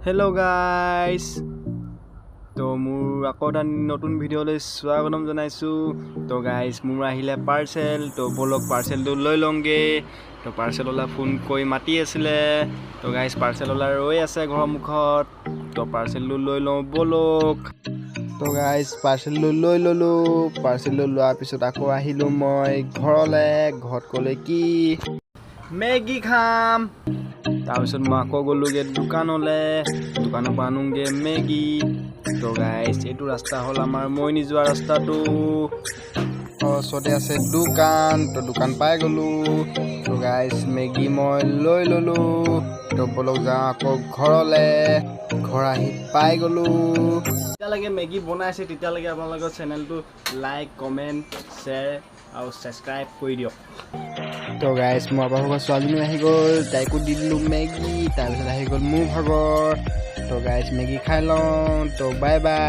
Hello' গাইছ, তো মোৰ আকৌ এটা নতুন ভিডিঅ'লৈ স্বাগতম জনাইছোঁ। তো গাইছ, মোৰ আহিলে পাৰ্চেল। তো ব'লক, পাৰ্চেলটো লৈ লওঁগৈ। তো পাৰ্চেলৱালা ফোন কৰি মাতি আছিলে। তো গাইছ, পাৰ্চেলৱালা ৰৈ আছে ঘৰৰ মুখত। তো পাৰ্চেলটো লৈ লওঁ ব'লক। তো গাইছ, পাৰ্চেলটো লৈ ল'লোঁ। পাৰ্চেলটো লোৱাৰ পিছত আকৌ আহিলোঁ মই ঘৰলৈ। ঘৰত ক'লে কি মেগী খাম। তাৰপিছত মই আকৌ গ'লোগৈ দোকানলৈ, দোকানৰ পৰা আনোগৈ মেগী। তো গাইছ, এইটো ৰাস্তা হ'ল আমাৰ মৰিয়নী যোৱা ৰাস্তাটো। ওচৰতে আছে দোকান। তো দোকান পাই গ'লোঁ। তো গাইছ, মেগী মই লৈ ল'লোঁ। তো ব'লক, যাওঁ আকৌ ঘৰলৈ। ঘৰ আহি পাই গ'লোঁ। যেতিয়ালৈকে মেগী বনাইছে, তেতিয়ালৈকে আপোনালোকৰ চেনেলটো লাইক, কমেণ্ট, শ্বেয়াৰ আৰু ছাবস্ক্ৰাইব কৰি দিয়ক। তো গাইছ, মোৰ ভাগৰ ছোৱালীজনী আহি গ'ল, তাইকো দি দিলোঁ মেগী। তাৰপিছত আহি গ'ল মোৰ ভাগৰ। তো গাইছ, মেগী খাই লওঁ। তো বাই বাই।